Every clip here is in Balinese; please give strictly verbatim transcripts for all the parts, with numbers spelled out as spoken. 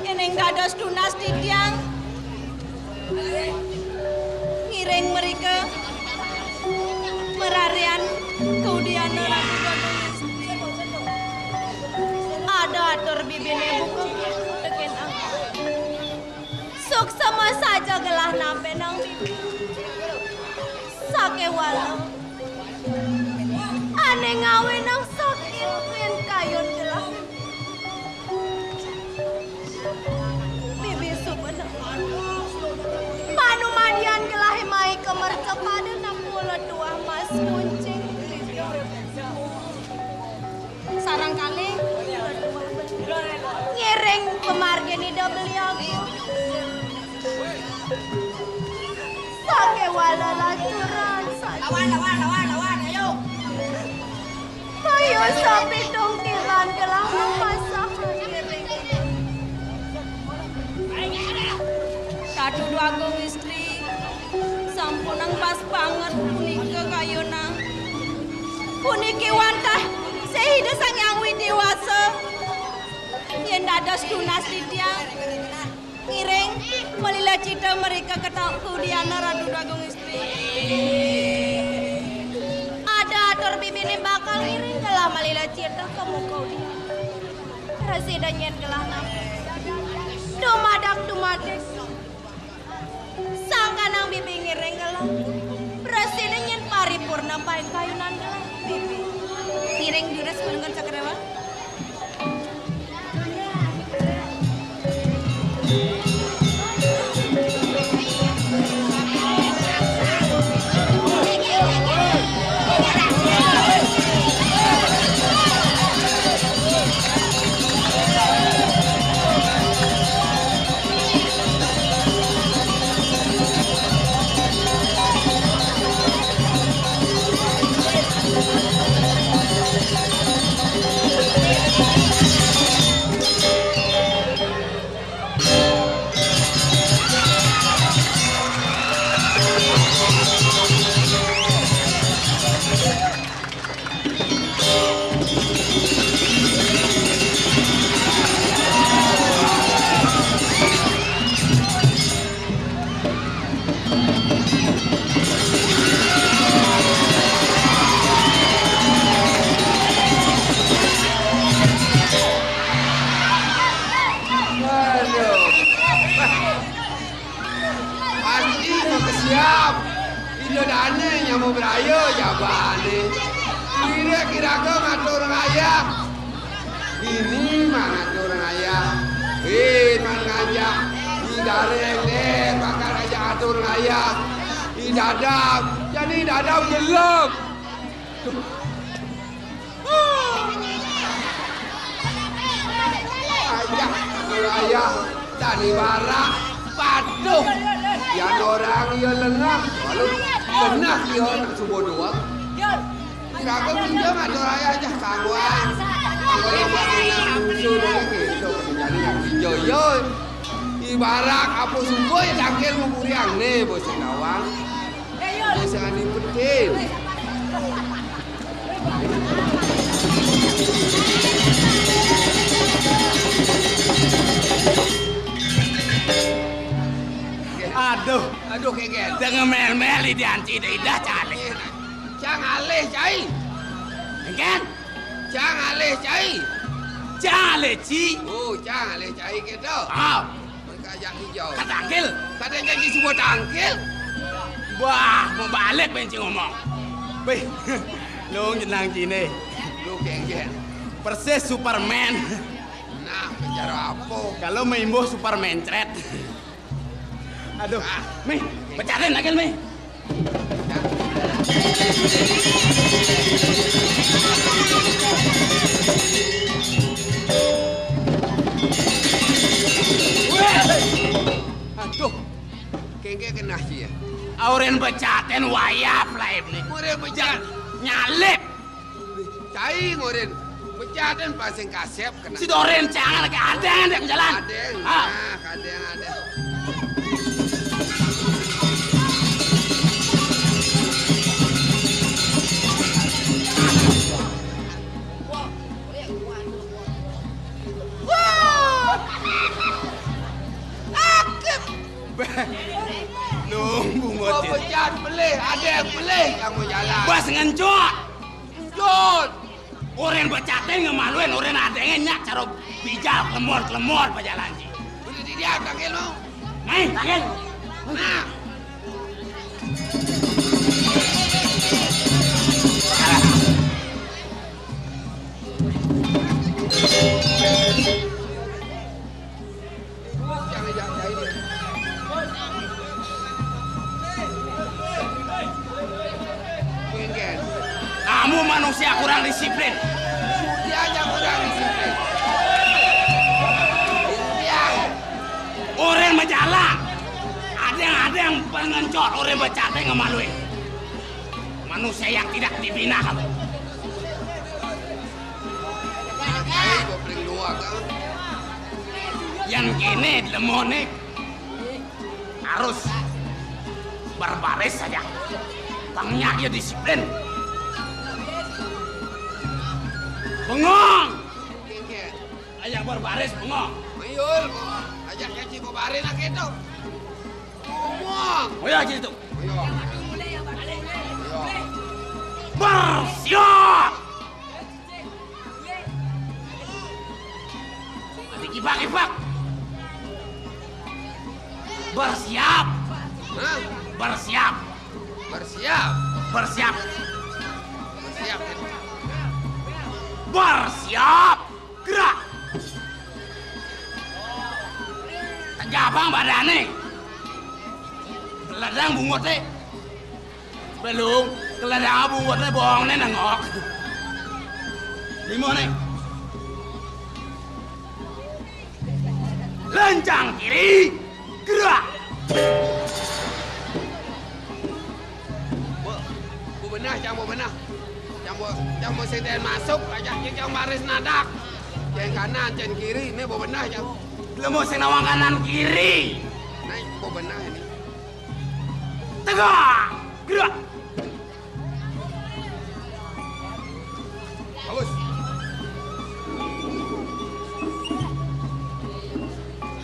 Eneng dados tunas titiang ngiring mrika mararian kaudiana Ratu Gatotkaca. Ada atur bibine buka teken aku. Suksma saja gelah nampi nang bibi. Sakéwala ane ngawenang saking ring kayun gelah. Bibi suba manumadian gelah mai ka mercapada nampula tuah mas kuncing. Sareng kalih ngiring pamargin Ida Beli Agung. Sakéwala laturan saja. Lawan, lawan, lawan, lawan, ayo. Payu sapitung tiban gelah mapasahan. Ratu Déwagung Istri, sampunang pas banget punika kayuna. Puniki wantah sih Ida Sang Hyang Widi Wasa. Yen dados tunas titiang, ngiring malila cita mrika ka kaudiana Ratu Déwagung Istri. Ada atur bibine bakal ngiring gelah malila cita ka muka udiana. Prasida nyen gelah nampi. Dumadak dumadik. Sangkanang bibi ngiring gelah. Prasida nyen paripurna paing kayunan gelah bibi. Ngiring durus Palungguh Cakrawala. Aduh. Pasti makesiab. Ida dane nyama braya jabane. Kira-kira ngatur ngayah. Ini mah ngatur ngayah. Eh, man ngajak. Di dareng deh bakal ajak atur ngayah. Di dadap. Jadi dadap gelap. Ayah, ayah, tadi barak patuh. Yan orang ya lengah, lalu genah ya nak subuh dua. Kira-kira pinjam atau ayah jah kawan. Kalau buat anak musuh dari kita, jadi yang pinjam ya. Ibarat apa subuh ya tangkil mukuriang nih, bos kawan. Bos yang dipetin. Aduh, aduh, kegel. Dang mel-mel di anci dah, dah cang alih. Cang alih, cai. Engken? Cang alih, cai. Cang alih, ci. Oh, cang alih, cai gitu. Ah. Mereka ajak hijau. Katangkil. Katanya janji semua tangkil. Wah, mau balik benci ngomong. Wih, lu nyenang cine. Lu genggen. Persis Superman. Nah, penjara apa? Kalau maimbuh Superman cret. Aduh, ah. Mih, pecatin lagi, Mih. Aduh, kengke kena sih ya. Auren becaten wayap laib nih. Auren becat. Nyalip. Cai ngoren. Becaten pasing kasep kena. Si Doren jangan lagi ada yang jalan. Ada yang, ah. Nah, ada yang ada. Wah! Akep. Nunggu. Gua ngotin. Pecat, beli, ada yang beli, kamu jalan. Bas ngencok. Jod. Orang becaten ngemaluin, orang adenge nyak caro bijal kelemor-kelemor pajalan ji. Udah di dia, tangkil lu. Nih, tangkil. Nah. Kamu manusia kurang disiplin. Dia aja kurang disiplin. Dia. Orang majalan. Ada yang, ada yang pengencor, orang baca teh ngemaluin. Manusia yang tidak dibina kamu. Ayo, gopling dua, kan? Yang kene lemone harus berbaris saja. Tangnya dia disiplin. Bengong. Aja berbaris, bengong. Mayul, ajak nyaci berbaris lah gitu. Bengong. Oh ya, gitu. Ayo. Ayo. Bersiap. Nanti kibak-kibak. Bersiap. Hah? Bersiap. Bersiap. Bersiap. Bersiap. Bersiap. Gerak. Tegabang badane. Keledang bungut e. Belum, keledang bungut e bohong ne nengok. Lima ne. Lencang kiri, gerak. Bu, bu benah, cang bu benah. Cang bu, cang bu seten masuk, aja cang baris nadak. Cang kanan, cang kiri, ini bu benah, cang. Lemu sing nawang kanan kiri. Naik bu benah ini. Tegak, gerak. Bagus.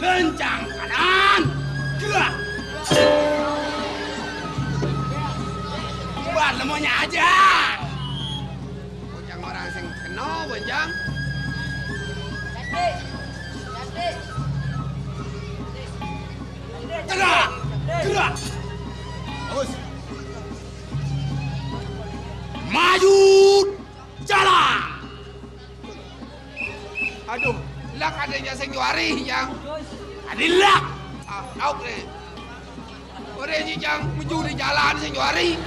Lencang kanan. Gerak. Buat lemunya aja. Boncang orang sing kena, boncang. Gerak. Gerak. Bagus. Maju jalan. Aduh, lak adanya sing juari, Jang. Adi lak. Ah, tahu nih. Orang ini, Jang, maju di jalan sing juari.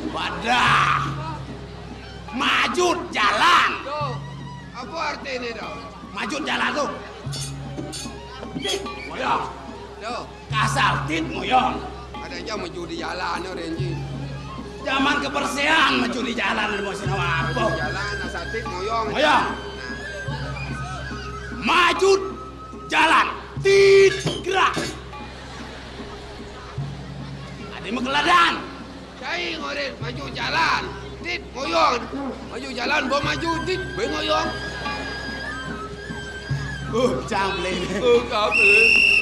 Wadah. Maju jalan. Tuh, apa artinya tuh? Maju jalan tuh. Wadah. Tuh. Kasar tit ngoyong. Ada aja maju di jalan, ya, Renji. Zaman kebersihan maju di jalan, mau sinawa apa? Di jalan, asal tit ngoyong. Ngoyong. Nah. Maju jalan, tit gerak. Ada mekeladan. Cai ngoren maju jalan, tit ngoyong. Maju jalan, bawa maju, tit, bawa ngoyong. Uh, cang beli. Uh, kau beli.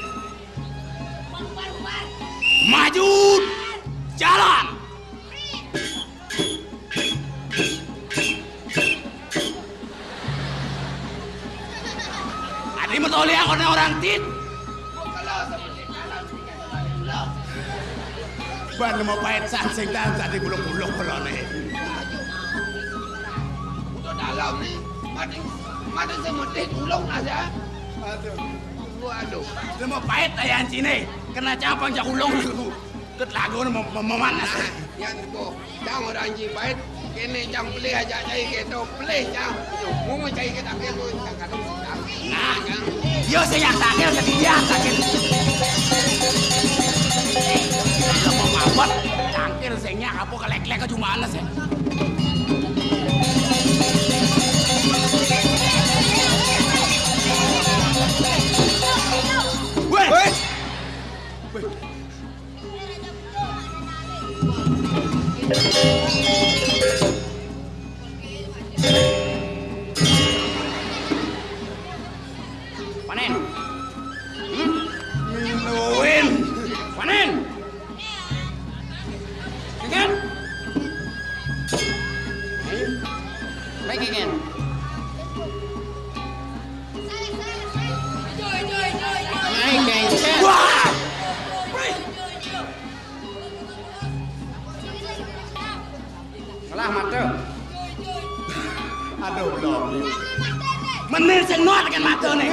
Maju. Jalan. Adi metoli aku orang tit. Ban mau pait sansing dan tadi buluk-buluk kolone. Udah dalam nih. Mati, mati semedih ulung aja. Aduh. Waduh. Dia mau pait ayah cine. Kena capang jak ulung aku. Ket lagu mau memanas. Yang boh. Cang orang ji pait. Kene cang pelih aja cai keto pelih cang. Mau cai kita pelih cang kadang sedang. Nah, yo sing yang takil ketidian takil. Kalau mau mabot, cangkir sing nyak apa kelek-kelek aja mana sih? Weh. Weh. Panen. Hmm? Minuin. Panen. Kan? Baik, kan? Naik, gengset. Wah! Salah mata. Aduh, belum. Menir sing nuat dengan mata nih.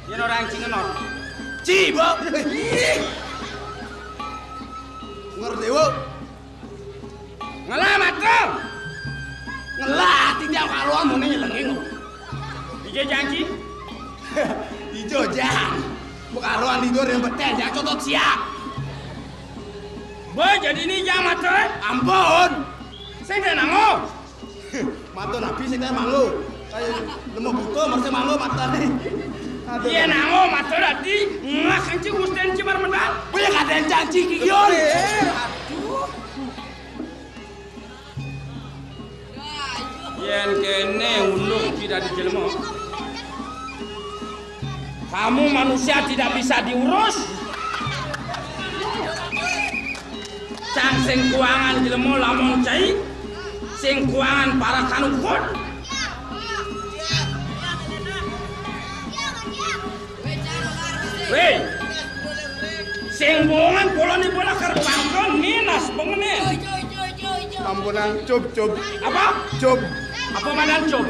Yen orang cing ngenot. Ci, Bu. Ngerti, Bu? Ngelah mata. Ngelah, tidak karuan mau nyelengeng. Ijo janji. Ijo jang. Bukan ruang tidur yang beten, ya cotot siap. Boy, jadi ini jang mata. Ampun. Sing nango. Mata nabi sing kaya mango. Kaya nemu buta mesti mango matane. Aduh. Iya nango mata dadi ngah kanci Gusten Cimar Medal. Kuwi kadang janji ki yo. Aduh. Yen kene unduk tidak dijelema. Kamu manusia tidak bisa diurus. Cang sing kuangan jelema lamun cai, sing kuangan para kanukut. Weh, sing bongan polone bola karo pangkon minas bengene. Ampunan, cup, cup. Apa? Cup. Apa madan cup?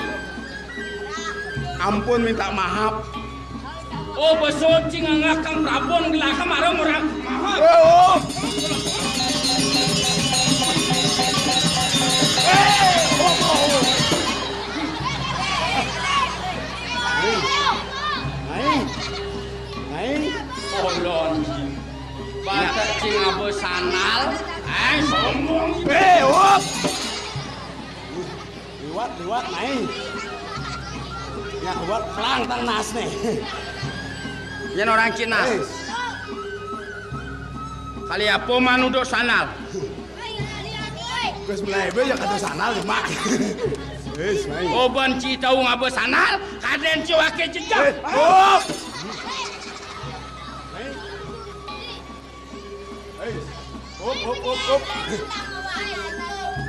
Ampun, minta maaf. Oh, besok cing ngakang Prabon gelaka marang orang maaf. Eh, oh. Eh, oh, oh, oh. Naik. Naik. Naik. Kolon. Batak cing abe sandal. Eh, sombong. Eh, op. Liwat, liwat, naik. Ya, liwat pelang tang nas nih. Yen orang Cina. Eh. Kali apa manuduk sandal? Wis mulai be ya kada sandal ya, Mak. Wis, naik. Oh, ban ci tau ngaba sandal, kaden ci wake jejak. Eh, oh. Hei. Hei. Up, up, up, up.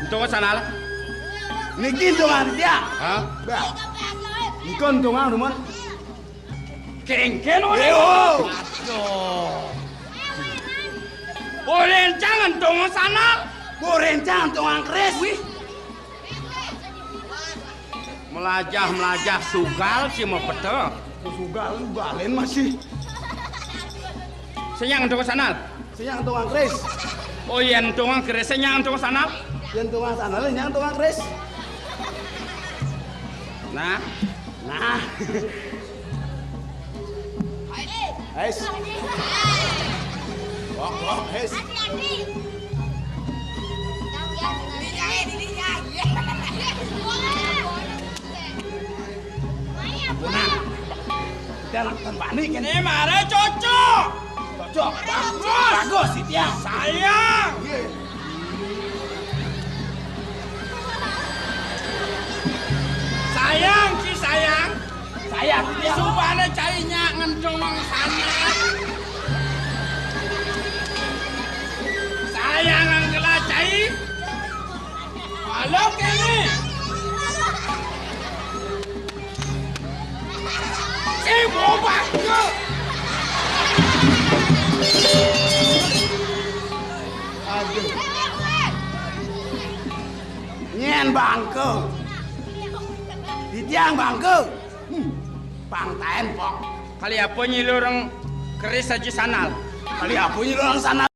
Untung sandal. Niki untung dia. Hah? Bah. Niki untung anu, Mon. Kengken oleh. Aduh. Borencang entong sandal. Borencang entong angkres. Wih. Melajah-melajah sugal si mau pete. Sugal, sugalin masih. Senyang entong sandal. Senyang entong angkres. Oh iya, entong angkres, senyang entong sandal. Yang entong sandal, yang entong angkres. Nah. Nah. Hes. Wok, wok, hes. Nah. Dalam tempat ini kan. Ini mare cocok. Cocok. Bagus. Bagus, Sitiang. Sayang. Iya. Sayang, Ci, sayang. Sayang, Ci. Supaya cainya ngendong sana. Bangku. Titiang bangku. Hmm. Pang taén pok. Kali apa nyi Luh urang keris aji sandal? Kali apa nyi Luh urang sandal?